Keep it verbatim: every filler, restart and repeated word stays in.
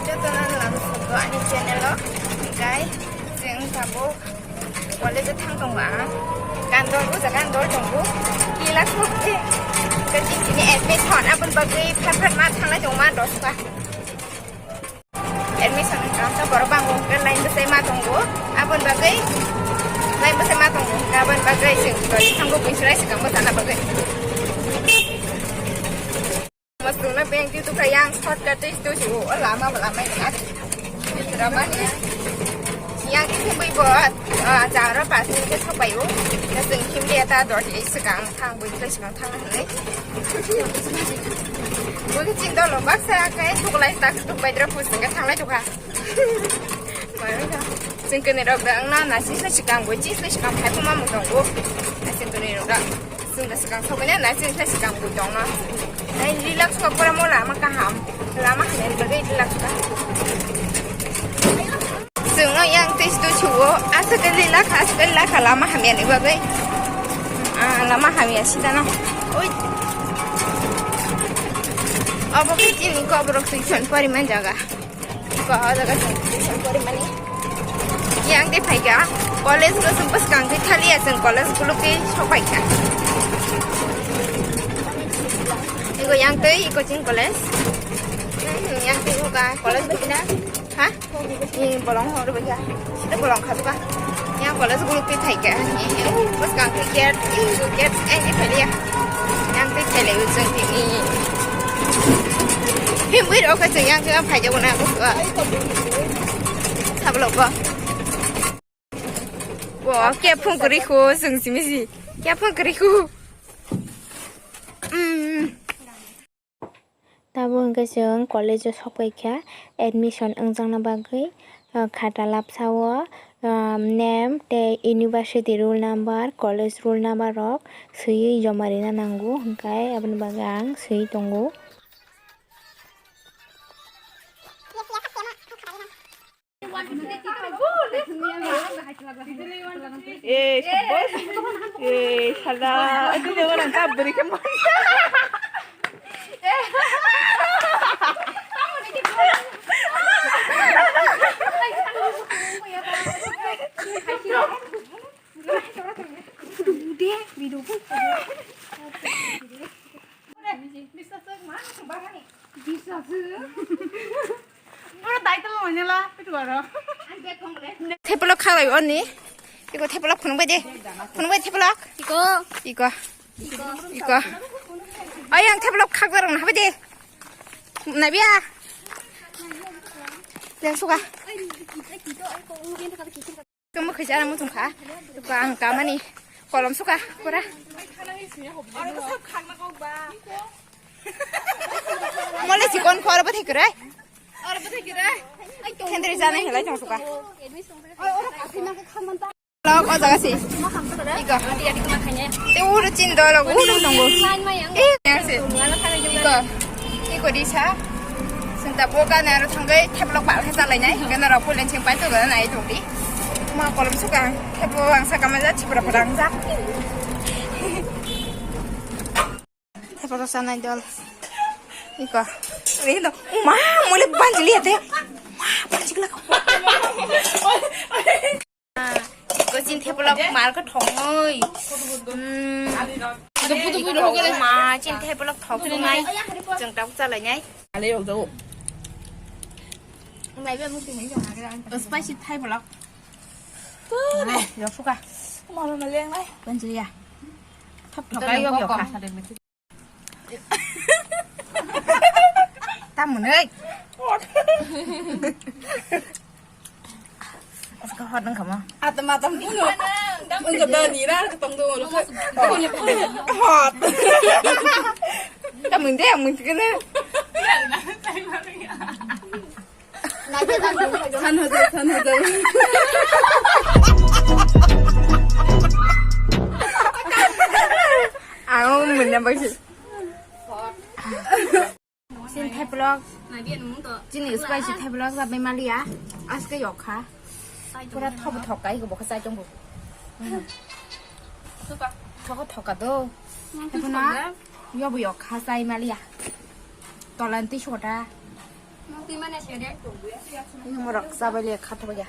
Jotono lam sukgo ani channel o, guys, chwng tabuk college o thang tongo ang. Gandol o jaga gandol tongo. Kila sukti. Kaching chini admission aboni bagwi phat phat ma thanglai tongo ma dosta. Admission wngkha borok bango hwnkhe line bwsai ma tongo. Aboni bagwi line bwsai ma tongo. Aboni bagwi chwng college thango buisorai swkang bwsana bagwi. Masukna bank ti tukha yang shortcut tei tu si o lama bo lama ya. Ramani yang ti thumbai bo, ah, jaro pas minute sopai o. Na sing kim dia ta dot e sekang thang bui ke sekang thang hai. Bui ke chin dolo baksa kai tuklai tak tuk bai dra pus ke thang lai tukha. Sing kene rok da na na si sekang bui chi sekang hai puma mu tongo. Na sing kene rok da. Sing da sekang sopai na na sing sekang bui tongma. Ai, relax kok pura mo lama kaham. Lama kene bagwi relax ka. Sing no yang tis tu chuo. Asa ke relax, asa ke relax lama hamya ni bagwi. Ah, lama hamya sida no. Oi. Abo ke chini ko borok sing son pari man jaga. Ko jaga sing pori mani. Yang de phaikha. College ko sung pas kang de thali asung college ko loke sopai kha. Iko yang tei iko ching college. Hmm, yang tei uka college bukina. Ha? Ni bolong hor bukya. Sida bolong kha buka. Yang college group ti thai ka. Bas kang ti ker, ti ker, eh, ti thai ya. Yang ti thai le ujung ti ni. Him wir oka tu yang tu phai jago na ko. Sablo ko. Wo, kya phung kri ko, sung simi si. Kya phung kri ko. Hmm. Tabuk hwnkhe chwng college-o sokpai kha admission wngjakna bagwi, ah, khata lapsa-o, ah, name tei university roll number, college roll number rok swiwi joma rwna nango, hwnkhe aboni bagwi ang swiwi tongo. Eh, sabbas. Eh, sala. Itu dia orang tak beri kemana. Udah, video pun. Thepelok khalai oni. Iko thepelok phunuk bai de. Phunuk bai thepelok. Iko. Iko. Iko. Ayang thepelok khakjar na bai de. Nabiya. Yang suka. Kamu khaisa muchung kha. Tukang kamani kolom suka pura. Mole sikon khoro bwthai kwrwi. Kendri jana helai tong suka. Lok o jaga si. Iko. Te uru chin dolo uru tongo. Eh, yang si. Iko. Iko di sa. Senta boga na ro thanggai thepelok pal khe chalai nai. Gana ro pulen ching pai to gana nai to di. Ma kolom suka. Thepo ang sa kama ja chipra phrang ja. Thepo to sanai dol. Iko. Ini to. Ma, mule banjili ate. Ma, banjili la. Ko chin thepelok mal ko thongoi. Hmm. Ma chin thepelok thok sungai. Jeng tak chalai nai. Ale yok jauh. Spicy thepelok. Tuh deh. Yok suka. Mau nonton yang lain. Banjir ya. Thap thok yok yok. Tamunoi. Aska hot nang kama. Atam atam kuno. Nang kedani ra ketong tu lo. Hot. Tamun deh mun kena. San hajar, san hajar. Chini thai vlog. Chini spicy thai vlog jabai maliya. Aske yokha. Pura thobo thokai go bokha chai tongbo. Thoka thoka do. Epuna yobo yokha chai maliya. Tolanti sota. Ini morok jabai le kha thobo ya.